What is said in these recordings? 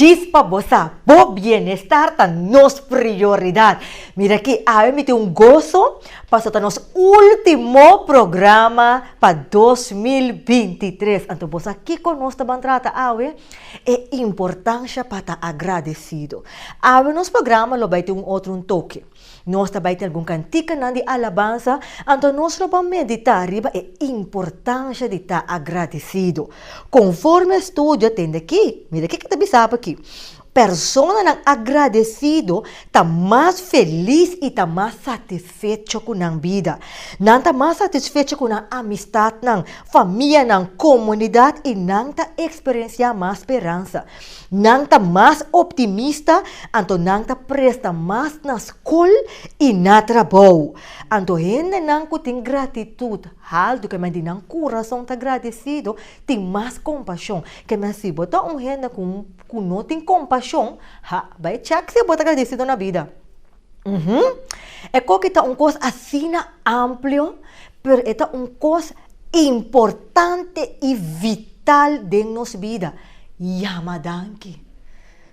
Djis pa bo sa, bo bienestar ta nos prioridat. Mira aki, awe mi tin un goso pasobra ta nos último programa pa 2023. Anto bo sa kiko nos ta ban trata awe? E importansha pa ta agradesido. Awe nos programa lo bai tin un otro un toke. Nos ta bai tin algun kantikanan di alabansa, anto nos lo ban meditá riba e importansha di ta agradesido. Konforme estudio a tende aki, mira kiko ta bisa bo aki, Personanan agradesido ta mas felis i ta mas satisfecho ku nan bida. Nan ta mas satisfecho ku nan amistatnan, famianan, komunidat i nan ta eksperensiá mas speransa. Nan ta mas optimista, anto nan ta presta mas na skol i na trabou. Anto hendenan ku tin gratitut haltu, ke men di nan kurason ta gradesido, tin mas kompashon. Ke men si bo ta un hende ku ku no tin kompashon, ha, bai chèk si bo ta gradesido na bida. Uhum. E koki ta un kos asina amplio, pero e ta un kos importante i vital den nos bida. Yama danki.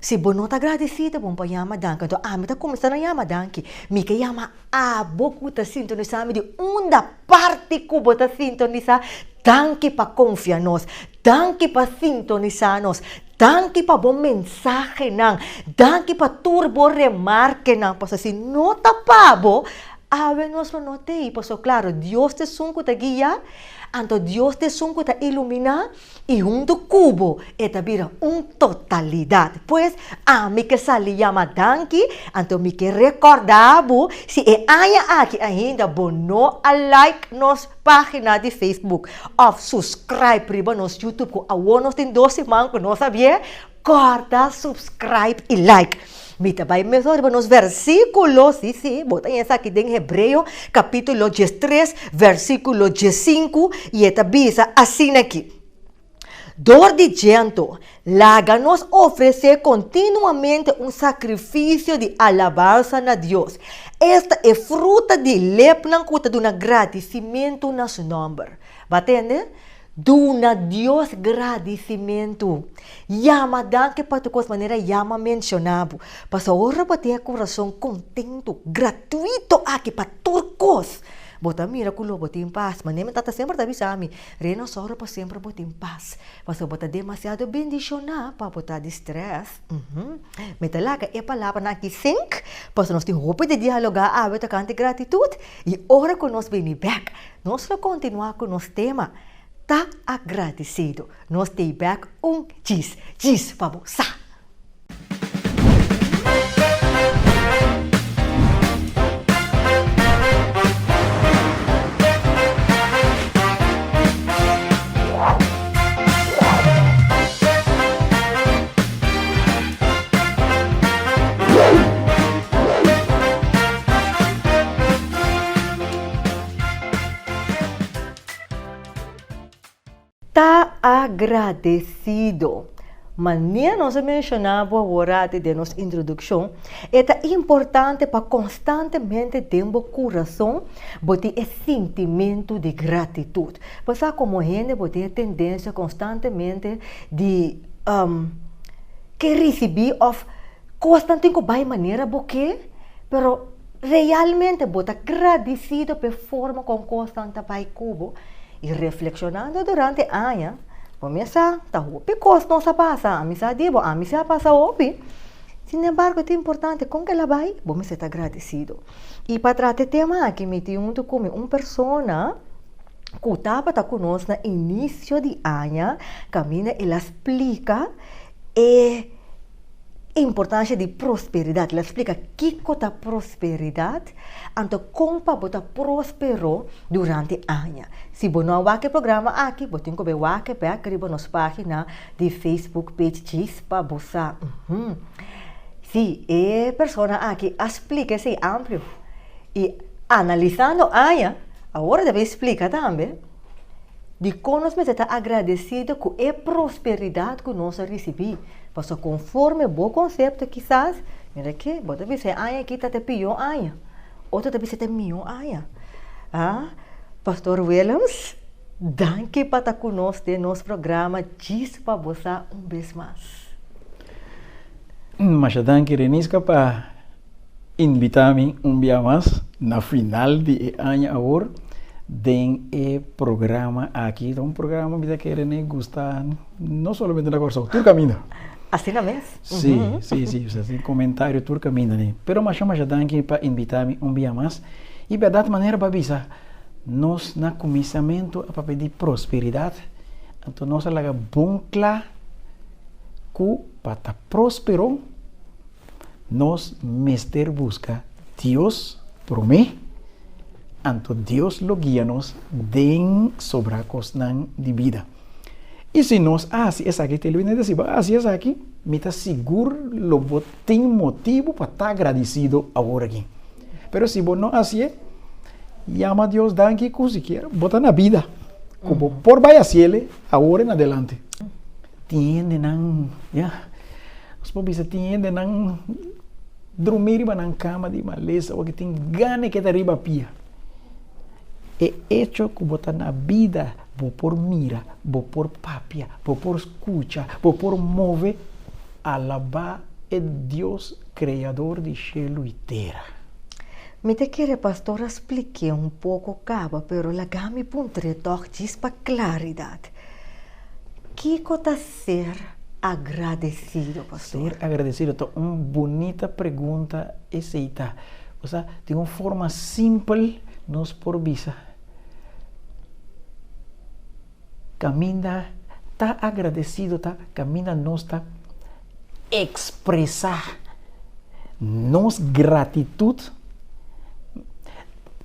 Si bo no ta gradesido, bo no por yama danki. Anto ami ta kuminsá na yama danki. Mi ke yama abo ku ta sintonisá mi di unda parti ku bo ta sintonisá, danki pa konfia nos. Danki pa sintonisá nos. Danki pa bo mensahenan. Danki pa tur bo remarkenan. Pasobra si no ta pa bo, awe nos lo no t'ei. Pasobra klaro, Dios ta esun ku ta guia, anto Dios ta esun ku ta iluminá, i huntu ku bo e ta bira un totalidat. Pues, ami ke sali yama danki, anto mi ke rekòrdá bo si e aña aki ainda bo no a like nos Página di Facebook òf subscribe riba nos YouTube ku awor nos tin dos siman ku nos a bie, kòrda subscribe i like. Mi ta bai mesora riba nos versíkulo, sí sí, bo ta haña esaki den Hebreo kapítulo diestres versíkulo diesinku i e ta bisa asin'aki, Dor di dje anto, laga nos ofresé kontinuamente un sakrifisio di alabansa na Dios, esta e fruta di lepnan ku ta duna gradisimentu na su nòmber. Bo a tende? Duna Dios gradisimentu. Yama danki pa tur kos manera yama menshoná bo. Pasobra ora bo tin e kurason kontentu, gratuito aki pa tur kos, Bo ta mira ku lo bo tin pas. Manera mi tata semper ta bisa mi, Rena sòru pa semper bo tin pas. Pasobra bo ta demasiado bendishoná pa bo ta di strès. Mi ta laga e palabranan aki sink, pasobra nos tin hopi di dialogá awe tokante gratitut. I ora ku nos bini bèk, nos lo kontinuá ku nos tema, Ta agradesido. Nos t'ei bèk un djis djis pa bo sa. Ta agradecido. Manera nos a menciona bo aworati den nos introduccion, e ta importante pa constantemente den bo curason bo tin e sintimento di gratitud. Bo sa como hende bo tin e tendencia constantemente di ke ricibi of cosnan tin cu bay manera bo ke, pero realmente bo ta gradicido p'e forma con cosnan ta bay cu bo. I reflekshonando durante aña, bo mes sa, ta hopi kos nos a pasa, ami sa di bo, ami si a pasa hopi. Sin embargo, ta importante kon kel a bai, bo mester ta gradesido. I pa trata e tema aki, mi tin huntu ku mi un persona ku tabata ku nos na inisio di aña, kaminda el a splika e importansha di prosperidat. El a splika kiko ta prosperidat, anto kon pa bo ta prospero durante aña. Si bo no a wak e programa aki, bo tin ku bai wak e bek riba nos página di Facebook page djis pa bo sa. Sí, e persona aki a splika esei amplio. I analisando aña, awor e ta bai splika tambe dikon nos mester ta agradesido ku e prosperidat ku nos a risibí. Pasobra konforme bo konsepto kisas, mira ke, bo ta bisa e aña aki ta ta pió aña. Otro ta bisa ta mihó aña. Ah, Pastor Willems, danki pa ta ku nos den nos programa Djis pa Bo Sa un bes mas. Masha danki Reniska pa invita mi un bia mas na final di e aña awor den e programa aki. Ta un programa mi ta kere ne gusta no solamente na Kòrsou, tur kaminda. Asina mes. Si, si, si, osea tin komentario tur kaminda ne. Pero masha masha danki pa invita mi un bia mas. I bèrdat manera bo a bisa nos na kuminsamentu a papia di prosperidat, anto nos a laga bon kla ku pa ta próspero nos mester buska Dios promé, anto Dios lo guia nos den sobrá kosnan di bida. I si nos hasi esaki, televidente, si bo hasi esaki, mi ta sigur lo bo tin motibu pa ta agradisido awor aki. Pero si bo no hasié, yama Dios danki ku sikiera bo ta na bida, ku bo por bai hasiel awor en adelante. Tin hendenan, ya, nos por bisa tin hendenan drumí riba nan kama di malesa o ke tin gana ke ta riba pia. E echo ku bo ta na bida, bo por mira, bo por papia, bo por skucha, bo por move, alabá e Dios Kreador di shelu i tera. Mi ta kere pastor a splik'é un poko kaba pero laga mi puntr'é tòg djis pa klaridat. Kiko ta ser agradesido, pastor? Ser agradesido ta un bunita pregunta esei ta. Osea, den un forma simpel nos por bisa, Kaminda ta agradesido ta kaminda nos ta ekspresá nos gratitut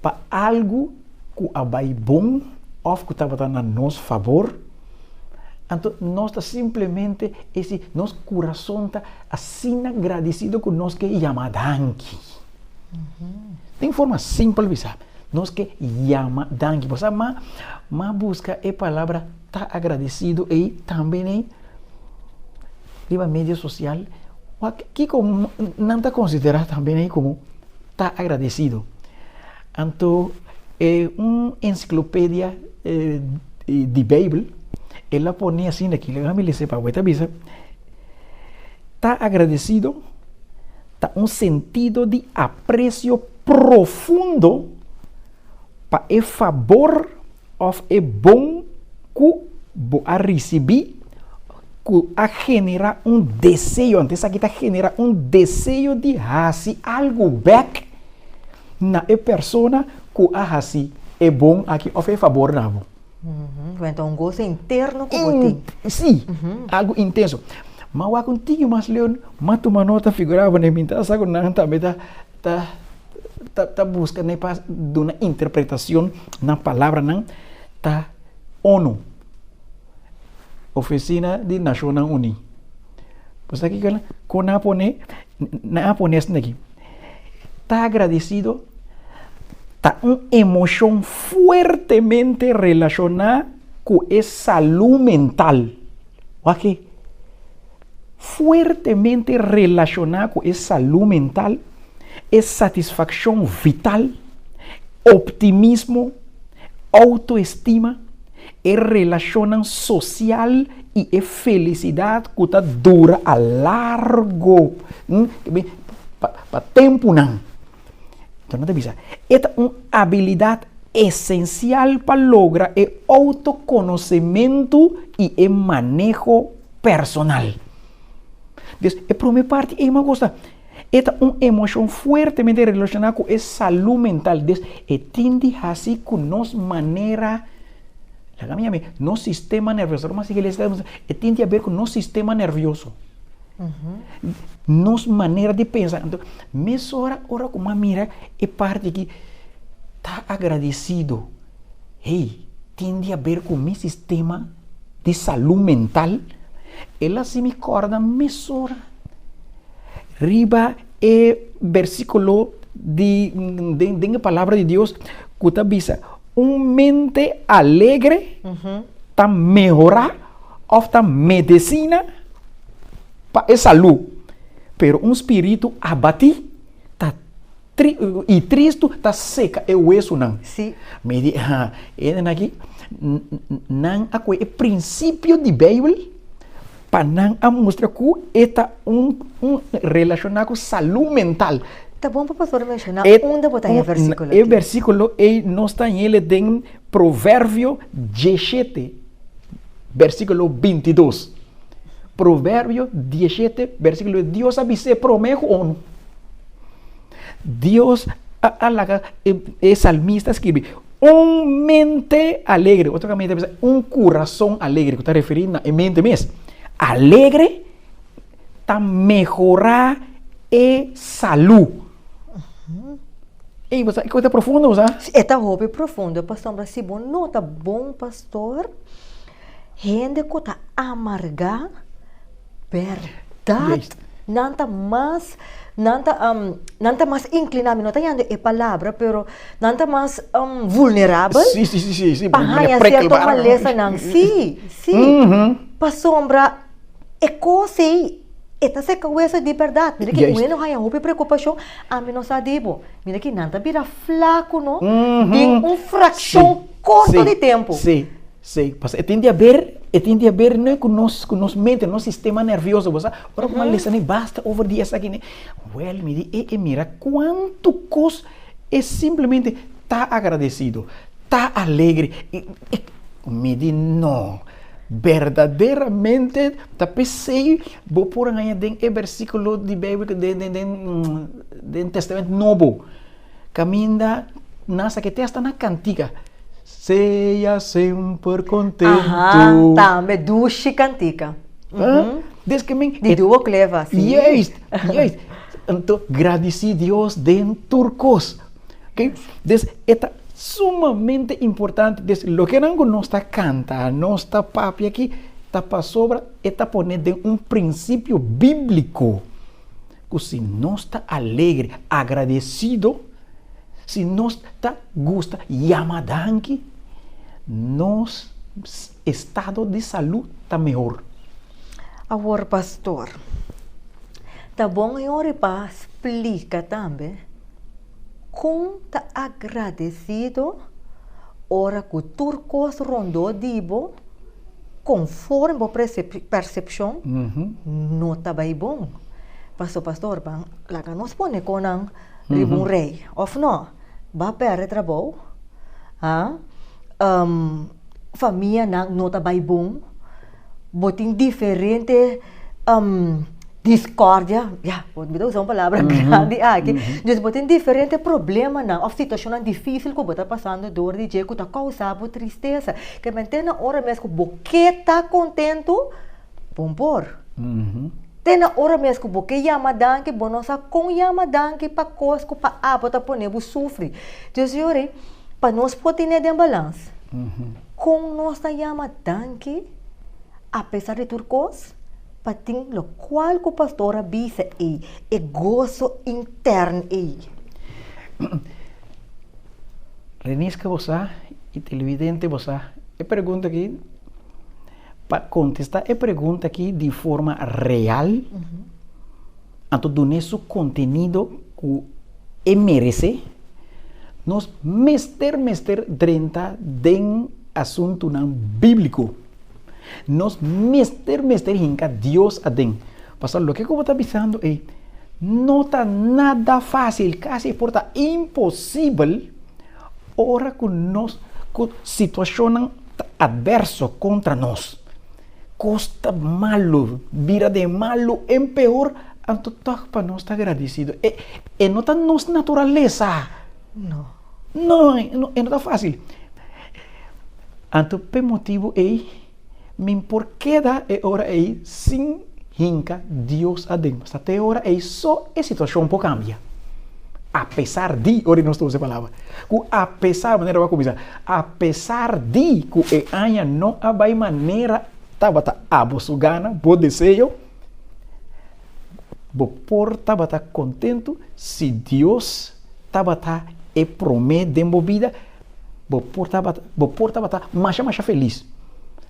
pa algu ku a bai bon òf ku tabata na nos fabor. Anto nos ta simplemente esi nos kurason ta asina gradisido ku nos ke yama danki. Den forma simpel bisa, nos ke yama danki. Bo sa ma ma buska e palabra ta agradesido ei tambe nei riba medio sosial. Wak kiko nan ta konsiderá tambe nei komo ta agradesido. Anto e un ensiklopedia di Beibel el a pone asina aki, laga mi lesa pa bo, e ta bisa, Ta agradesido ta un sentido di apresio profundo pa e fabor òf e bon ku bo a risibí ku a generá un deseo, anto esaki ta generá un deseo di hasi algu bèk na e persona ku a hasi e bon aki òf e fabor na bo. Bueno, ta un goso interno ku bo tin. Sí, algu intenso. Ma wak un tiki mas leu, m'a tuma nota figurá bo mi ta sa ku nan tambe ta ta ta ta buska ne pa duna interpretashon na palabranan ta ONU, Ofisina di Nashonnan Uní. Bo sa kiko kon nan a pone? Nan a pone esaki aki. Ta agradesido ta un emoshon fuertemente relashoná ku e salú mental. Wak e. Fuertemente relashoná ku e salú mental, e satisfakshon vital, optimismo, outoestima, e relashonnan sosial i e felisidat ku ta dura a largo pa tempunan. Enton nan ta bisa, e ta un abilidat esensial pa logra e outokonosementu i e maneho personal. Dus, e promé parti ei mi a gusta. E ta un emoshon fuertemente relashoná ku e salú mental. Dus, e tin di hasi ku nos manera, laga mi yam'é, nos sistema nervioso. Ora mi a sigui lesa e tin di haber ku nos sistema nervioso. Nos manera di pensa. Anto, mesora ora ku mi a mira e parti aki, ta agradesido. Hey, tin di haber ku mi sistema di salú mental. El a hasi mi kòrda mesora. Riba e bersíkulo di den den e palabra di Dios ku ta bisa un mente alegre ta mehorá òf ta medesina pa e salú, pero un spiritu abatí ta tri i tristu ta seka e wesunan. Sí. Mi di, ha, e nan aki nan a kohe e prinsipio di Beibel. Pa nan a mustra ku e ta un un relashoná ku salú mental. Ta bon pa pastor menshoná E unda bo ta haña e un versíkulo e aki. versíkulo ei nos ta hañ'el den Proverbio diesshete, versíkulo bintidos. Proverbio diesshete, versíkulo Dios a bis'é promé ku onu. Dios a a laga e e salmista skirbi, Un mente alegre, otro kaminda ta bisa un kurason alegre, ku ta referí na e mente mes. Alegre ta mehorá e salú. Ey, bo sa, e kos ta profundo, bo sa? Si, e ta hopi profundo, pasobra si bo no ta bon pastor, hende ku ta amargá, bèrdat, nan ta mas, nan ta, nan ta mas inkliná, mi no ta yanda e palabra, pero nan ta mas vulnerabel Sí, sí, sí, sí, sí, pa haña sierto malesanan. Sí, sí. Pasobra e kos ei, e ta seka weso di bèrdat. Mira ki un hende haña hopi preokupashon, ami no sa di bo. Mira ki nan ta bira flaku no, den un frakshon korto di tempu. Sí, sí. Pasobra e tin di haber, e tin di haber no ku nos, ku nos mente, nos sistema nervioso. Bo sa, ora ku mi a lesa ne basta over di esaki ne, wèl mi di e e mira kuantu kos e simplemente ta agradesido, ta alegre. I i mi di no, berdaderamente ta p'esei bo por haña den e bersíkulo di Beibel ku den den den den Tèstamènt Nobo. Kaminda nan sa ke te hasta na kantika. Sea semper kontentu. Aha, tambe dushi kantika. Des ke men. Di Duo Cleva, si. Juist, juist. Anto gradisí Dios den tur kos. Oké, des e ta sumamente importante. Des lokenan ku nos ta kanta, nos ta papia aki, ta pasobra e ta pone den un prinsipio bíbliko. Ku si nos ta alegre, agradesido, si nos ta gusta yama danki, nos estado di salú ta mehor. Awor pastor, ta bon e ora pa splika tambe kon ta agradesido ora ku tur kos rondó di bo konforme bo persepshon no ta bai bon. Paso pastor ban laga nos pone konan riba un rei of no? Ba perde trabou, ha, famianan no ta bai bon, bo tin diferente discordia, ya, mi ta usa un palabra grandi aki, dus bo tin diferente problemanan of situacionnan dificil cu bo ta pasando door di dje cu ta causa bo tristesa, ke mente na ora mes cu bo ke ta contento, bon por. Te na ora mes cu bo ke yama danki, bo no sa con yama danki pa cos cu pa abo ta pone bo sufri. Dus yori, pa nos por tene den balans, con nos ta yama danki apesar di tur cos? Pa tin lokual ku pastor a bisa ei, e goso intern ei. Reniska bo sa i televidente bo sa e pregunta aki, pa kontestá e pregunta aki di forma real, anto dun'é su kontenido ku e meresé, nos mester mester drenta den asuntunan bíbliko. Nos mester mester hinka Dios aden. Pasobra loke ku bo ta bisando ei no ta nada fásil, kasi por ta imposibel ora ku nos ku situashonnan ta atverso kontra nos. Kos ta malu, bira den malu en peor, anto tòg pa nos ta agradesido. E e no ta nos naturalesa. No. No, e no ta fásil. Anto p'e motibu ei mi por keda e ora ei sin hinka Dios aden. Pasobra te e ora ei so e situashon por kambia. Apesar di, ora nos ta usa e palabra, ku apesar, manera bo a kuminsá, apesar di ku e aña no a bai manera tabata abo su gana, bo deseo, bo por tabata kontentu si Dios tabata e promé den bo bida. Bo por tabata, bo por tabata masha masha felis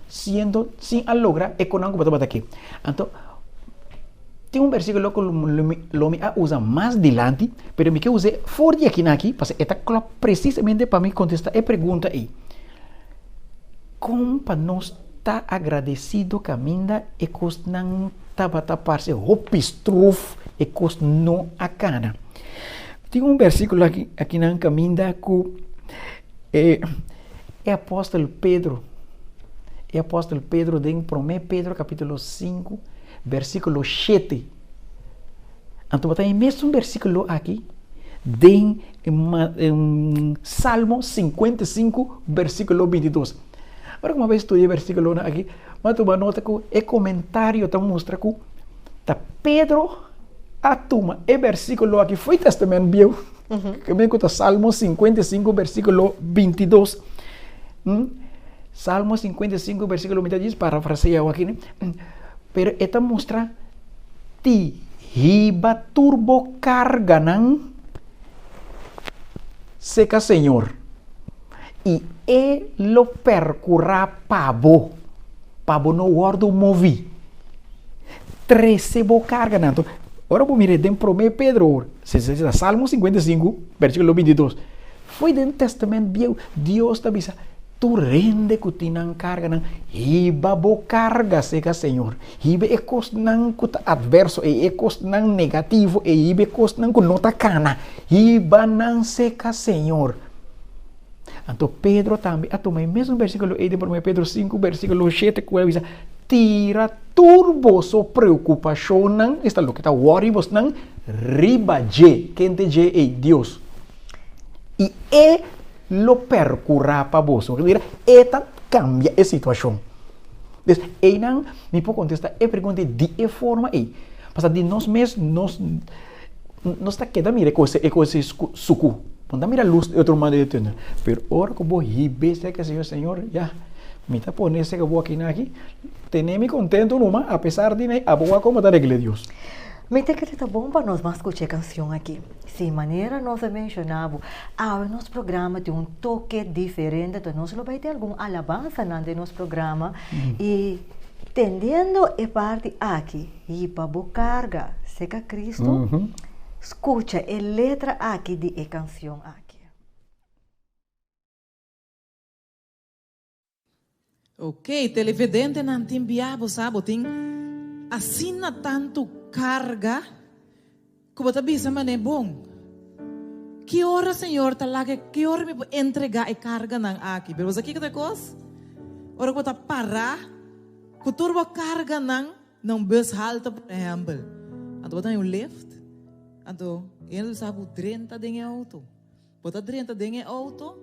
siendo sin a logra e konan ku bo tabata ke. Anto, tin un versíkulo ku lo mi, lo mi a usa mas dilanti, pero mi ke us'é for di aki na aki, pasobra e ta klòp presisamente pa mi kontestá e pregunta ei. Kon pa nos. Ta agradesido kaminda e kosnan tabata parse hopi struf, e kos no a kana. Tin un versíkulo aki akinan kaminda ku e e apòstel Pedro, e apòstel Pedro den promé Pedro kapítulo 5, versíkulo 7. Anto bo ta e mesun versíkulo aki den Salmo 55, versíkulo 22. Ora ku mi a bai studia e versíkulonan aki, mi a tuma nota ku e komentario ta mustra ku ta Pedro a tuma e versíkulo aki fo'i Tèstamènt Bieu, kaminda ku ta Salmo 55 versíkulo 22. Salmo 55 versíkulo 22, djis parafrasea aki, pero e ta mustra ti hiba tur bo karganan seka Señor. I e lo perkurá pa bo, pa bo no wòrdu moví. Trese bo karganan. Anto, ora bo mira den Promé Pedro, Salmo 55, versíkulo 22, fo'i den Tèstamènt Bieu, Dios ta bisa, Tur hende ku tin nan karganan, hiba bo karga serka Señor. Hiba e kosnan ku ta atverso ei, e kosnan negativo ei, hiba e kosnan ku no ta kana, hiba nan serka Señor. Anto Pedro tambe a tuma e mesun versíkulo ei den Promé Pedro 5, versíkulo 7, ku a bisa, Tira tur boso preokupashonnan, esta loke ta wòri bosnan, riba dje. Ken ta dje ei? Dios. I e lo perkurá pa boso. Mira, e ta kambia e situashon. Des, einan mi por kontestá e pregunta ei di e forma ei. Pasobra di nos mes nos Nos ta keda mira e kos e kos suku. Bo no ta mira lus di otro manda di tùnel. Pero ora ku bo hib'é serka Señor, Señor, ya, mi ta pone serka bo aki na aki, tene mi kontentu numa, apesar di abo wak komo ta regla Dios. Mi ta kere ta bon pa nos ban skucha e kanshon aki. Si manera nos a menshoná bo, awe nos programa tin un toke diferente, enton nos lo bai tin algun alabansanan den nos programa i tendiendo e parti aki, Hiba bo karga serka Kristu, skucha e letra aki di e kansion aki. Ok, televidentenan tin bia bo sa bo tin asina tantu karga ku bo ta bisa manera bon. Ki ora Señor ta laga ki ora mi por entrega e karganan aki? Pero bo sa kiko ta e kos? Ora ku bo ta para Ku tur bo karganan na un bus halto por ehèmpel. Anto bo ta haña un lift, anto e hende ta bisa bo drenta den e outo. Bo ta drenta den e outo,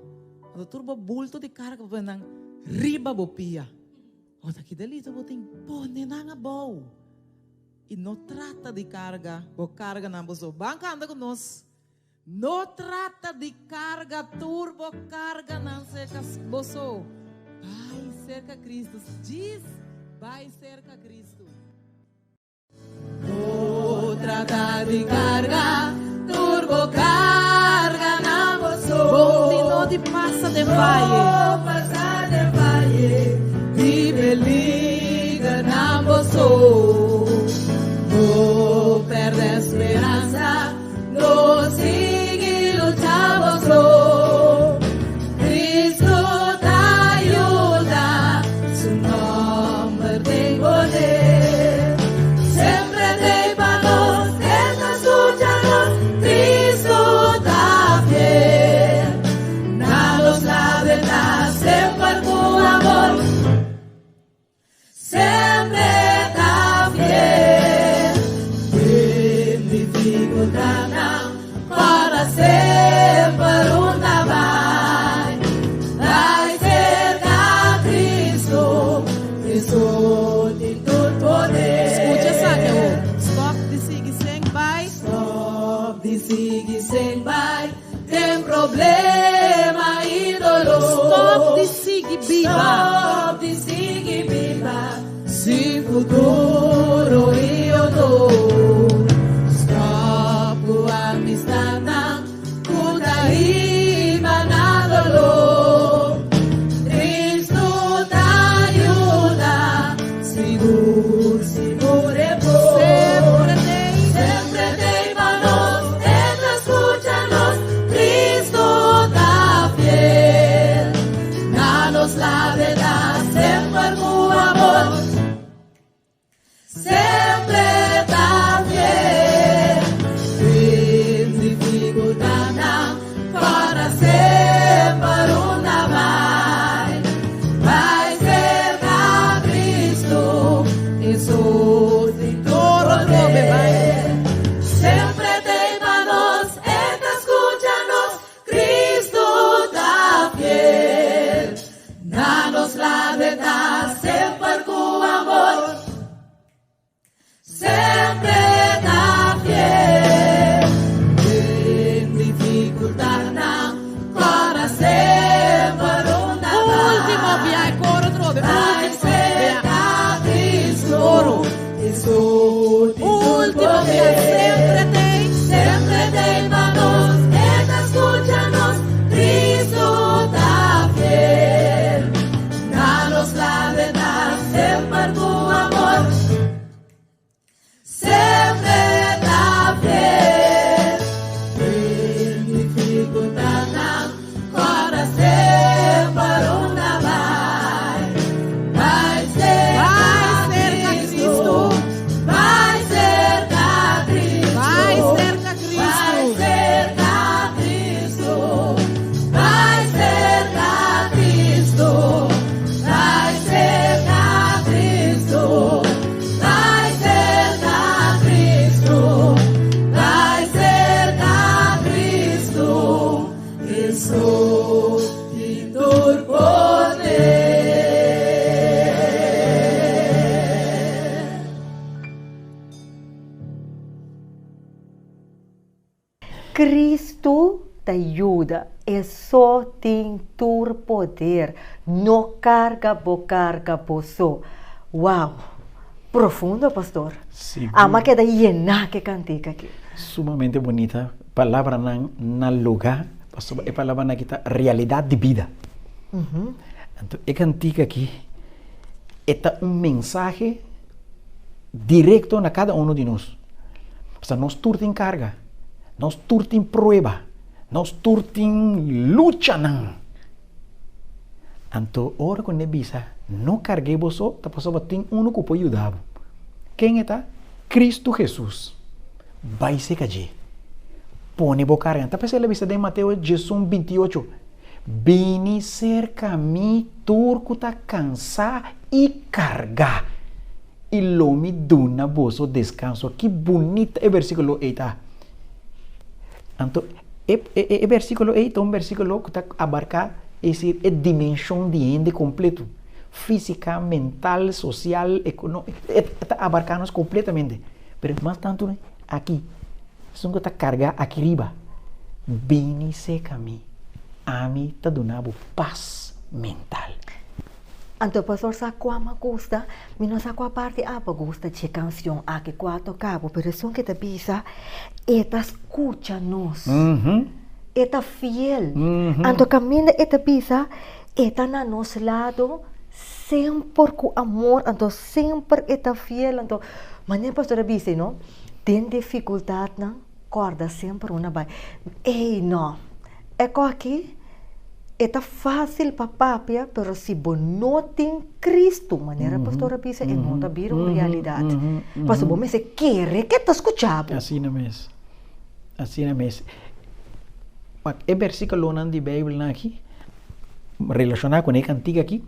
anto tur bo bulto di karga bo pone nan riba bo pia. Bo ta ki delito bo tin? Pone nan abou i no trata di karga bo karganan bo so. Ban kanta ku nos. No trata di karga tur bo karganan serka bo so. Bai serka Kristu. Djis bai serka Kristu. No trata di karga tur bo karganan bo so. Bon di no di pasa den vaye. No pasa den vaye di peligernan bo so. No perde speransa. No sigui lucha bo so. Cristo ta yuda, su nomber tin poder. Sempre t'ei pa nos, e ta scucha nos, Cristo ta fiel. Na nos la verdad, semper cu amor. Semper ta fiel den dificultadnan, para semper unda bai. Bai cerca Cristo, Esun tin tur poder. Scucha esaki awor, Stop di sigui sen bai. Stop di sigui sen bai den problema y dolor. Stop di sigui biba. Stop di sigui biba sin futuro y honor. Stop cu amistadnan cu ta hiba na dolor. Cristo ta yuda, sigur, sigur e por. Sempre t'ei. Sempre t'ei pa nos, e ta scucha nos, Cristo ta fiel. Na nos la verdad, semper cu amor. so tin tur poder. Cristo ta yuda, e so tin tur poder, no carga bo carga bo so. Wow! Profundo pastor. Sigur. Ama keda yena ke cantica aki. Sumamente bunita, palabranan na luga, pasobra e palabranan aki ta realidad di bida. Anto e cantica aki e ta un mensahe directo na cada uno di nos. Pasobra nos tur tin karga, nos tur tin prueba, nos tur tin luchanan. Anto ora ku ne bisa, no karg'é bo so, ta pasobra tin unu ku por yuda bo. Ken e ta? Kristu Hesus. Bai seka dje. Pone bo karga. Ta p'esei el a bisa den Mateo diesun 28, Bini serka mi tur ku ta kansá i kargá. I lo mi duna boso deskanso. Ki bunita e versíkulo ei ta! Anto, e, e, e versíkulo ei ta un versíkulo ku ta abarká, es desir, e dimenshon di hende kompleto, físika, mental, sosial, ekonómiko, e ta abarká nos kompletamente. Pero mas tantu aki, esun ku ta kargá aki riba, bini serka mi, ami ta duna bo pas mental. Anto pastor sa kua mi a gusta? Mi no sa kua parti abo a gusta dje kansion aki ku a toka bo, pero esun ke ta bisa e ta skucha nos, e ta fiel. Anto kaminda e ta bisa e ta na nos lado semper ku amor, anto semper e ta fiel. Anto manera pastor a bisa no, den difikultatnan kòrda semper una bai. Ey no, e kos aki. E ta fácil pa papia, pero si bo no tin Cristo, manera pastor a bisa, e no ta bira un realidad. Pasobra bo mester kere ke ta scucha bo. Asina mes. Asina mes. Wak, e versiculonan di Bijbelnan aki, relaciona cu e cantica aki,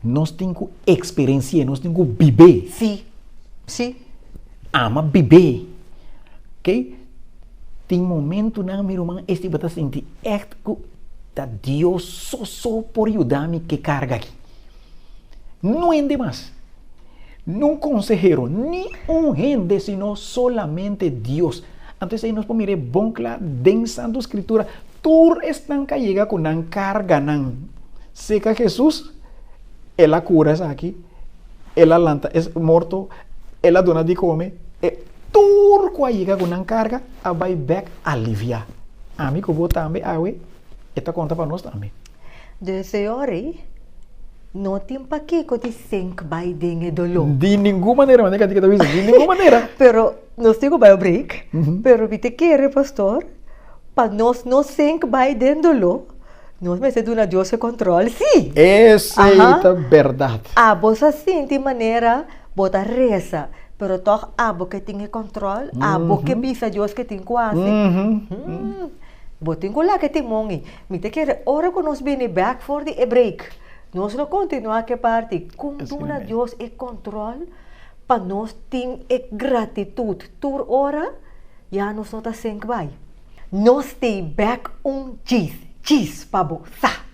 nos tin cu experiencia, nos tin cu bibe. Si, si. Ama bibe. Ok? Tin momentunan mi ruman esti bo ta sinti ègt ku ta Dios so so por yuda mi ke karga aki. No hende mas, no un konsehero, ni un hende sino solamente Dios. Anto esei nos por mira e bon kla den Santu Skritura. Tur esnan ku a yega ku nan karganan seka Hesus, el a kura esaki, el a lanta es morto, el a duna di kome, e Tur ku a yega ku nan karga a bai bèk aliviá. Ami ku bo tambe awe, e ta konta pa nos tambe. De señor-i, no tin pakiko di sink bai den e doló. Di ningun manera, manera Katika ta bisa, di ningun manera. Pero nos tin ku bai un break, pero mi ta kere, pastor, pa nos no sink bai den doló, nos mester duna Dios e kòntròl, sí. Esei ta bèrdat. Abo sa sinti manera bo ta resa. Pero tòg abo ke tin e kòntròl, abo ke bisa Dios ke tin ku hasi. Bo tin ku laga e timon ei. Mi ta kere ora ku nos bini bèk for di e break, nos lo kontinuá ku e parti kon duna Dios e kòntròl pa nos tin e gratitut tur ora, ya nos no ta sink bai. Nos stay bèk un djis, djis pa bo sa.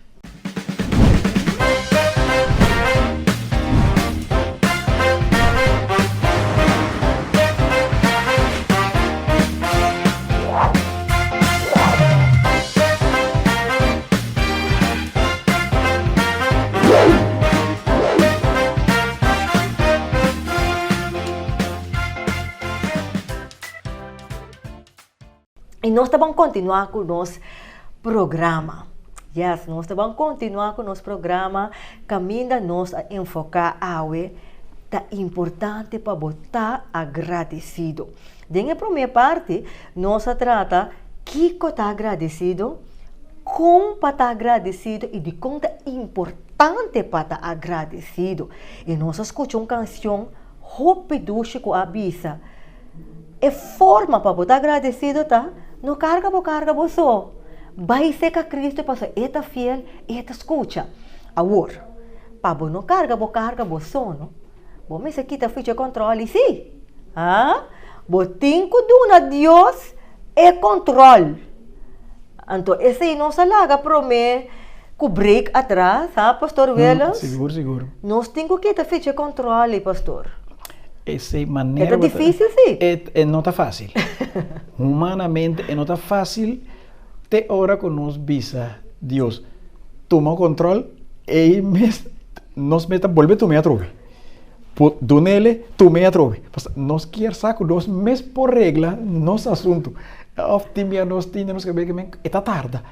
I nos ta ban kontinuá ku nos programa. Yes, nos ta ban kontinuá ku nos programa kaminda nos a enfoká awe ta importante pa bo ta agradesido. Den e promé parti nos a trata kiko ta agradesido, kon pa ta agradesido i dikon ta importante pa ta agradesido. I nos a skucha un kanshon hopi dushi ku a bisa. E forma pa bo ta agradesido ta, no karga bo karga bo so. Bai serka Cristo pasobra E ta fiel, E ta skucha. Awor, pa bo no karga bo karga bo so no, bo mester kita ficha kòntròl i sí. Ha? Bo tin ku duna Dios e kòntròl. Anto esei nos a laga promé ku break atras, ha, Pastor Willems? Sigur, sigur. Nos tin ku kita ficha control ei, Pastor. Esei manera. E ta difícil, sí. E no ta fácil. Humanamente e no ta fácil te ora ku nos bisa Dios tuma control, ei mes nos mes ta bolbe tum'é atrobe. Dunele, tum'é atrobe. Pasobra nos kier sa ku nos mes por regla nos asuntu. Òf tin bia nos tin den nos kabes ku e ta tarda.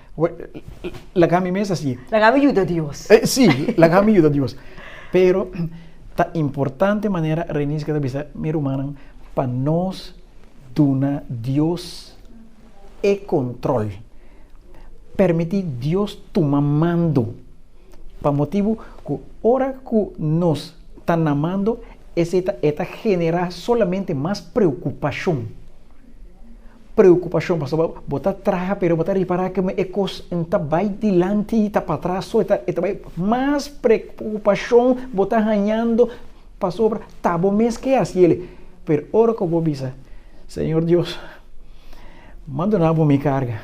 Laga mi mes hasié. Laga mi yuda Dios. Sí, laga mi yuda Dios. Pero ta importante manera Reniska ta bisa mi rumannan pa nos duna Dios e control. Permiti Dios tuma mando. Pa motibu ku ora ku nos ta na mando, esei ta e ta generá solamente mas preokupashon. Preokupashon pasobra bo ta traha pero bo ta ripará ku e kos no ta bai dilanti, ta patras so, e ta e ta bai mas preokupashon bo ta hañando pasobra ta bo mes ke hasi el. Pero ora ku bo bisa, Señor Dios, m'a duna bo mi karga,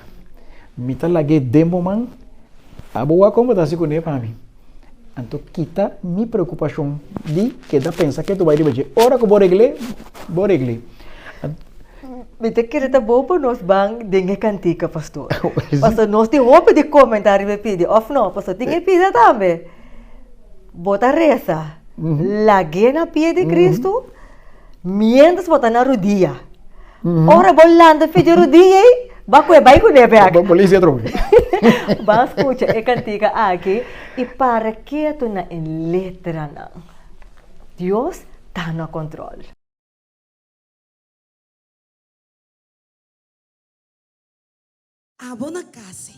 mi ta lag'é den bo man. Abo wak kon bo ta hasi kuné pa mi? Anto kita mi preokupashon di keda pensa ke tu bai riba dje. Ora ku bo regl'é, bo regl'é. Mi ta kere ta bon pa nos ban den e kantika, pastor. Pasobra nos tin hopi di komentá riba e pidi, òf no? Pasobra tin e pida tambe. Bo ta resa, lag'é na pia di Kristu miéntras bo ta na rudia. Ora bo lanta fidjo rudia ei, ba kue bai kuné bek. Bo polis ya trobe. Ban skucha e kantika aki i para ketu na e letranan. Dios ta na kontrol. Abo na kase,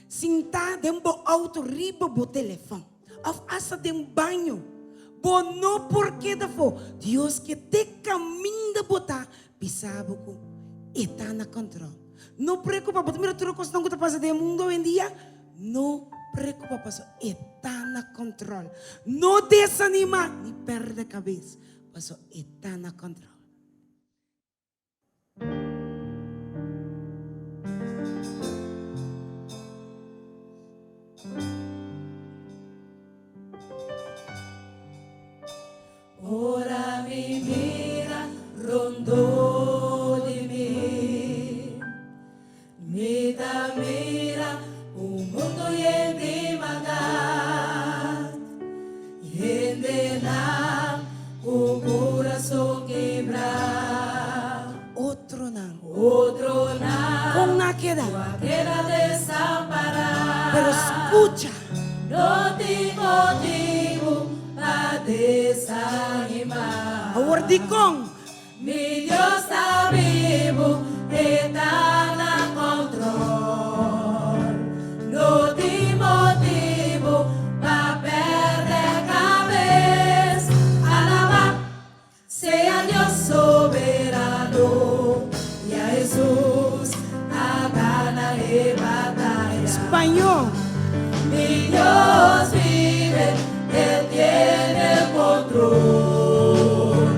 sintá den bo outo riba bo telefòn òf asta den baño, bo no por keda afó. Dios ke te kaminda bo ta bisa bo ku e ta na kòntròl. No preokupá, bo ta mira tur e kosnan ku ta pasa den e mundu awendia? No preokupá pasobra e ta na kòntròl. No desanimá ni pèrdè kabes pasobra e ta na kòntròl. Ora mi mira rondó di mi, mi ta mira un mundu yen di maldat. Hendenan ku kurason kibrá. Otronan. Otronan. Kon a keda. Ku a keda desampará. Pero skucha. No tin motibu pa desanimá. Awor dikon? Mi Dios ta bibu, e ta na control. No tin motibu pa perde cabes. Alaba sea Dios soberano, ya Hesus a gana e bataya. Spañó. Mi Dios vive, El tiene el control.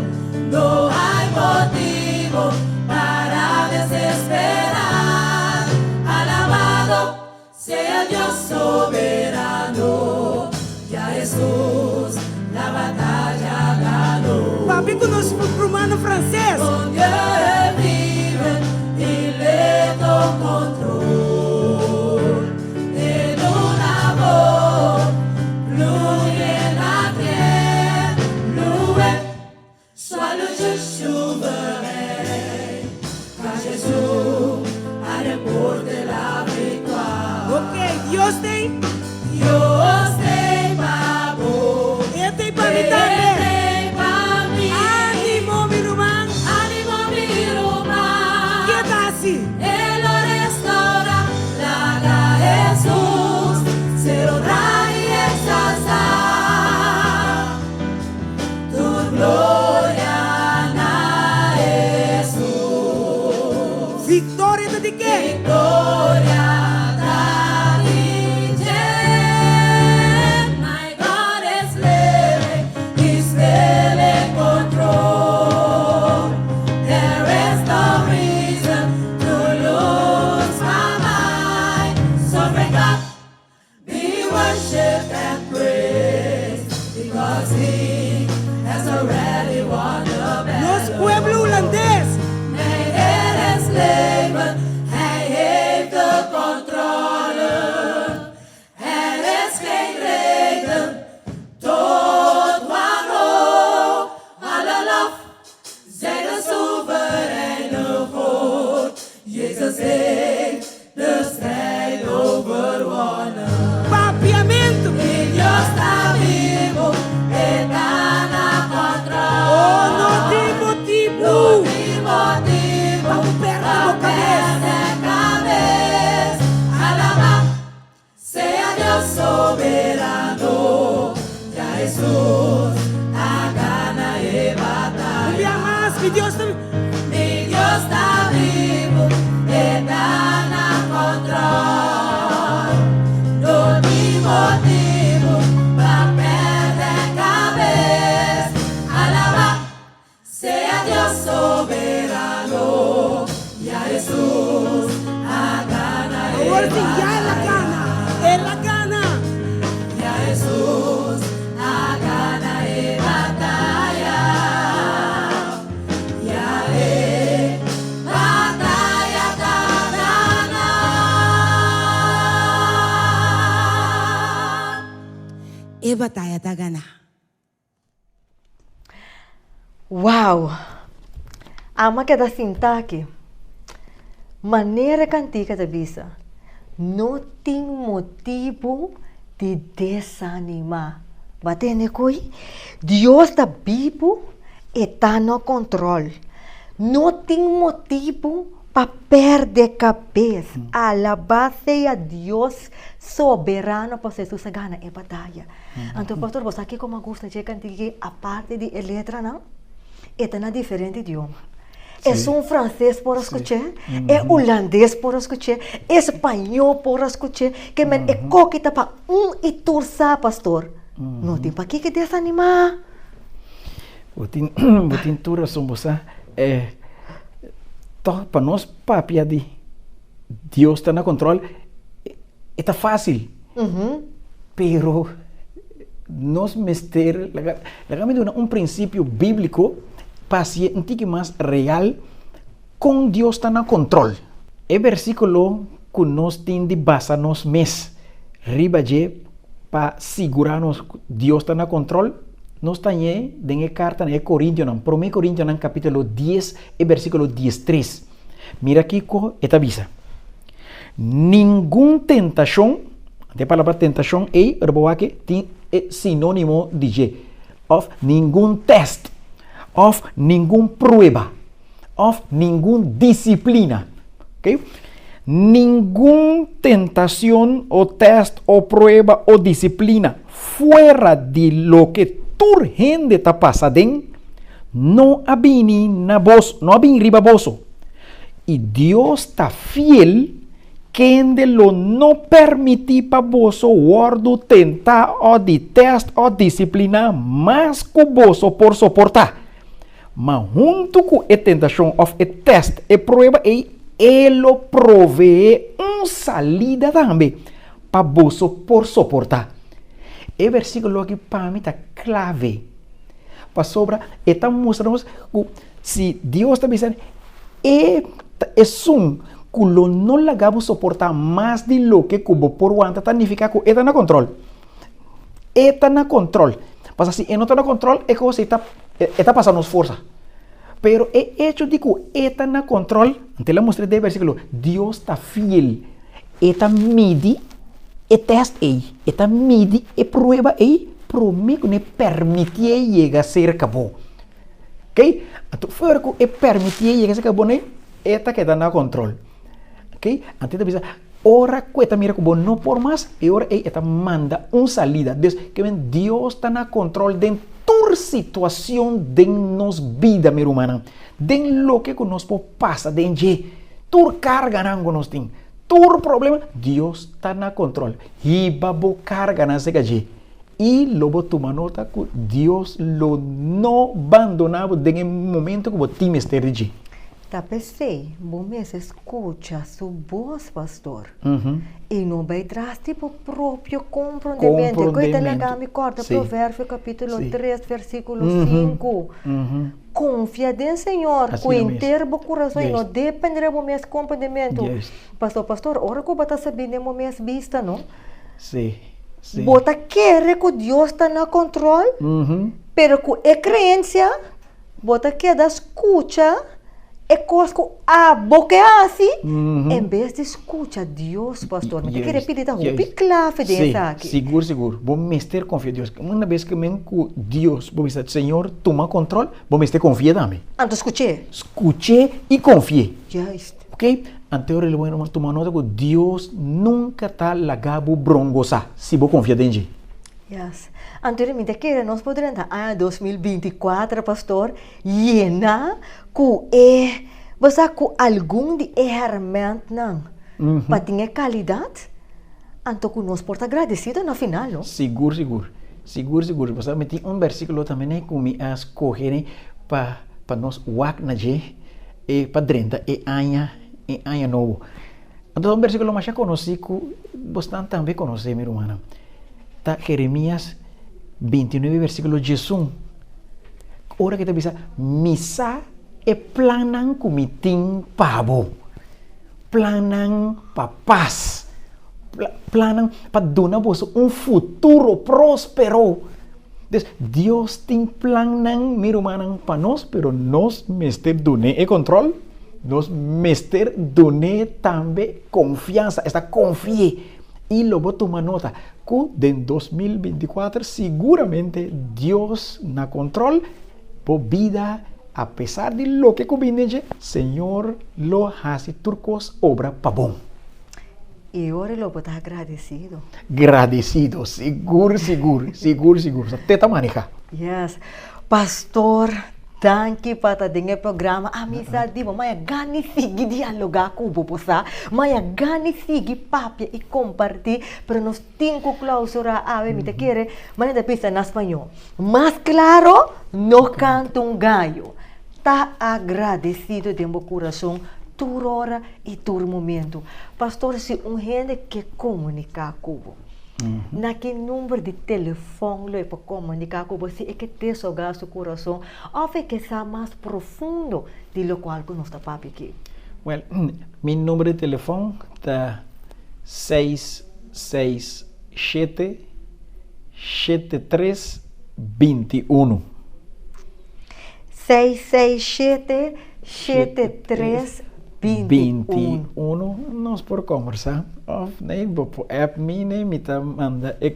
No hay motivo para desesperar. Alabado sea Dios soberano, ya Jesús la batalla ganó. Papia ku nos rumannan franses. Con Dieu vive, il est au control. En un amor plus la tierre, loué soit le Dieu souverain, car Jésus a remporté la victoire. Ok, Dios t'ei. Dios t'ei pa bo. E t'ei pa mi tambe. E t'ei pa mi. Ánimo, mi ruman. Ánimo, mi ruman. Ke ta hasi? E lo restaura, laga Hesus ser honra i eksaltá. Tur gloria na Hesus. Viktoria ta di ke? Viktoria ta di dje. Soberano, ya Hesus a gana e bataya. Un bia mas, mi Dios ta. Mi Dios ta bibu, e ta na control. No tin motibu pa perde cabes. Alaba sea Dios soberano, ya Hesus a gana e Awor si ya el a gana, bataya. el a gana. Ya Hesus a gana e bataya. Ya e bataya ta gana. E bataya ta gana. Wow! Ama keda sinta aki. Manera e kantika ta bisa, No tin motibu di desanimá. Bo a tende koe? Dios ta bibu, e ta na kontròl. No tin motibu pa pèrdè kabes. Alabá sea Dios soberano pasobra Hesus a gana e bataya. Anto pastor bo sa kiko mi a gusta dje kantika aparte di e letranan e ta na diferente idioma. Esun franses por a skuch'é, e hulandes por a skuch'é, e spañó por a skuch'é, ke men e koki ta pa un i tur sa pastor. No tin pakiko desanimá. Bo tin bo tin tur rason bo sa tòg pa nos papia di Dios ta na kontròl e ta fásil. Pero nos mester, laga, laga mi duna un prinsipio bíbliko pa hasié un tiki mas real kon Dios ta na kontrol. E versíkulo ku nos tin di basa nos mes riba dje pa sigurá nos ku Dios ta na kontrol, nos ta hañ'é den e karta na e Korintionan, Promé Korintionan kapítulo dies e versíkulo diestres. Mira kiko e ta bisa. Ningun tentashon, e palabra tentashon ei, ora bo wak tin e sinónimo di dje, òf ningun tèst, òf ningun prueba, òf ningun disiplina. Oké? Ningun tentashon o tèst o prueba o disiplina fuera di loke tur hende ta pasa aden, no a bini na boso, no a bini riba boso. I Dios ta fiel, kende lo no permití pa boso wòrdu tentá òf di tèst òf disipliná mas ku boso por soportá. Ma huntu ku e tentashon òf e tèst, e prueba ei, e lo proveé un salida tambe pa boso por soportá. E versíkulo aki pa mi ta klave, pasobra e ta mustra nos ku Si Dios ta bisa, E ta esun ku lo no laga bo soportá mas di loke ku bo por wanta, ta nifiká ku e ta na kontròl. E ta na kontròl. Pasobra si e no ta na kontròl, e kos ei ta, e ta pasa nos forsa. Pero e echo di ku e ta na kontròl, anto el a mustra den e versíkulo, Dios ta fiel. E ta midi e tèst ei, e ta midi e prueba ei promé ku no e permitié yega serka bo. Ok, anto for ku e permitié yega esaki bo nei, e ta keda na kontrol. Ok, anto e ta bisa, ora ku e ta mira ku bo no por mas, e ora ei e ta manda un salida. Dus, ke men Dios ta na kontrol den tur situashon den nos bida, mi rumannan. Den loke ku nos por pasa den dje, tur karganan ku nos tin, tur problema, Dios ta na kontrol. Hiba bo karganan serka dje. I lo bo tuma nota ku Dios lo no bandoná bo den e momento ku bo tin mester di dje. Ta p'esei bo mester skucha su bos, pastor, i no bai tras di bo propio komprondementu. Ku e ta laga mi kòrda Proverbio kapítulo tres versíkulo sinku, Konfia den Señor ku henter bo kurason i no dependé di bo mes komprondementu. Pastor, pastor, ora ku bo ta sabí den bo mes bista, no? Bo ta kere ku Dios ta na kontrol, pero ku e kreensia bo ta keda skucha e kos ku abo ke hasi en bes di skucha Dios, pastor. Mi ta kere pidi ta hopi klave den esaki. Sigur, sigur. Bo mester konfia Dios. Una bes ku men ku Dios bo bisa, Señor, tuma kontrol, bo mester konfia tambe. Anto skuch'é. Skuch'é i konfi'é. Juist. Ok? Anto ora lo tuma nota ku Dios nunka ta laga bo brongosá si bo konfia den dje. Yes. Anto mi ta kere nos por drenta aña 2024, pastor, yena ku e, bo sa ku algun di e hèrmèntnan pa tin e kalidat, anto ku nos por ta agradesido na final, no? Sigur, sigur. Sigur, sigur. Bo sa mi tin un bèrsikulo tambe ne ku mi a skohe ne pa pa nos wak na dje e pa drenta e aña e aña nobo. Anto un bèrsikulo masha konosí ku bosnan tambe konosé, mi rumannan. Ta Jeremias 29 versíkulo 11. Ora ku e ta bisa, Mi sa e plannan ku mi tin pa bo, plannan pa pas, plannan pa duna boso un futuro próspero. Dus, Dios tin plannan, mi rumannan, pa nos, pero nos mester dun'é e kòntròl, nos mester dun'é tambe konfiansa, esta konfi'é. I lo bo tuma nota ku den 2024 siguramente Dios na kòntròl bo bida, apesar di loke ku bin den dje, Señor lo hasi tur kos obra pa bon. I ora lo bo ta agradesido. Gradesido, sigur, sigur, sigur, sigur. Sa te ta maneha. Yes. Pastor, danki pa ta den e programa. Ami sa di bo, maya gani sigui dialoga ku bo, bo sa. Maya gani sigui papia i kompartí, pero nos tin ku klausurá awe. Mi ta kere, maya ta bisa na spañó, mas klaro no kanta un gayo. Ta agradesido den bo kurason tur ora i tur momento. Pastor, si un hende ke komuniká ku bo, na ki number di telefòn lo e por komuniká ku bo si e ke desogá su kurason òf e ke sa mas profundo di lokual ku nos ta papia aki? Wèl, mi number di telefòn ta 667 73 21. 667 73 21. Nos por kombersá òf nee bo por app mi nee mi ta manda e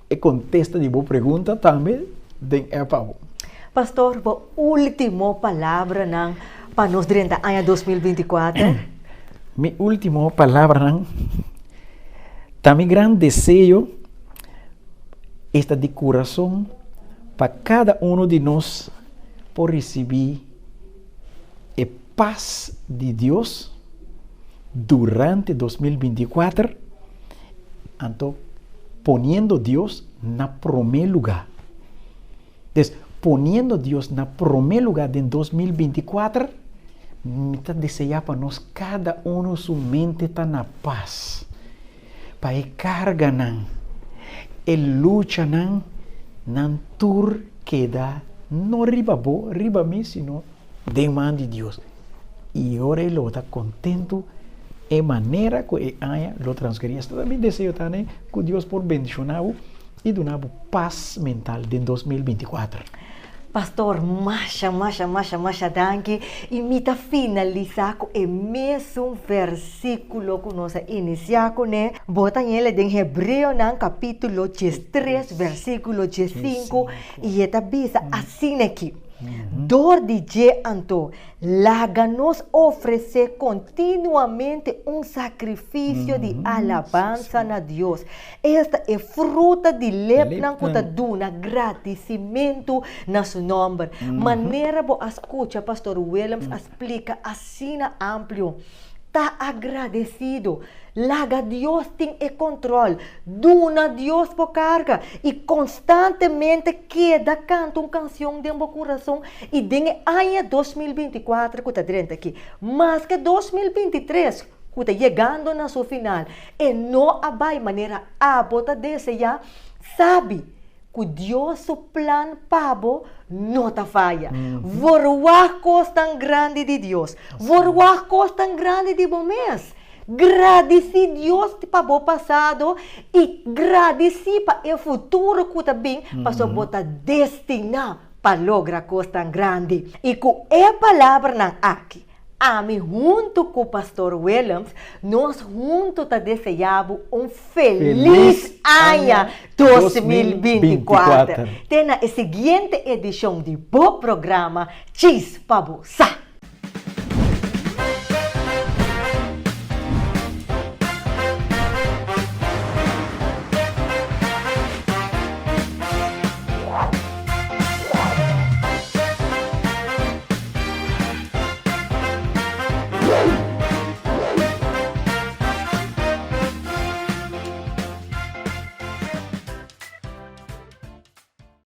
e kontesta di bo pregunta tambe den app abo. Pastor bo último palabranan pa nos drenta aña 2024? Mi último palabranan ta mi gran deseo esta di kurason pa kada uno di nos por risibí e pas di Dios durante 2024, anto poniendo Dios na promé lugá. Des, poniendo Dios na promé lugá den 2024, mi ta deseá pa nos kada uno su mente ta na pas, pa e karganan, e luchanan, nan tur keda no riba bo, riba mi, sino den man di Dios. I ora e lo ta kontentu e manera ku e aña lo transkurí. Esta ta mi deseo tambe ku Dios por bendishoná bo i duna bo pas mental den 2024. Pastor, masha, masha, masha, masha danki. I mi ta finalisá ku e mesun versíkulo ku nos a inisiá kuné. Bo ta ñele den Hebreonan kapítulo 13, versíkulo 15, i e ta bisa asin'aki, Dor di dje anto, laga nos ofresé kontinuamente un sakrifisio di alabansa na Dios, esta e fruta di lepnan ku ta duna gradisimentu na su nòmber. Manera bo a skucha Pastor Willems a splika asina amplio, Ta agradesido. Laga Dios tin e kontrol. Duna Dios bo karga i konstantemente keda kanta un kansion den bo kurason i den e aña 2024 ku ta drenta aki, maske 2023 ku ta yegando na su final, e no a bai manera abo ta deseá, sabi ku Dios su plan pa bo no ta faya. Verwagt kosnan grandi di Dios. Verwagt kosnan grandi di bo mes. Gradisí Dios pa bo pasado i gradisí pa e futuro ku ta bin, pasobra bo ta destiná pa logra kosnan grandi. I ku e palabranan aki, Ami huntu ku Pastor Willems, nos huntu ta deseá bo un felis aña 2024. Te na e siguiente edishon di bo programa Chis pa bo sa!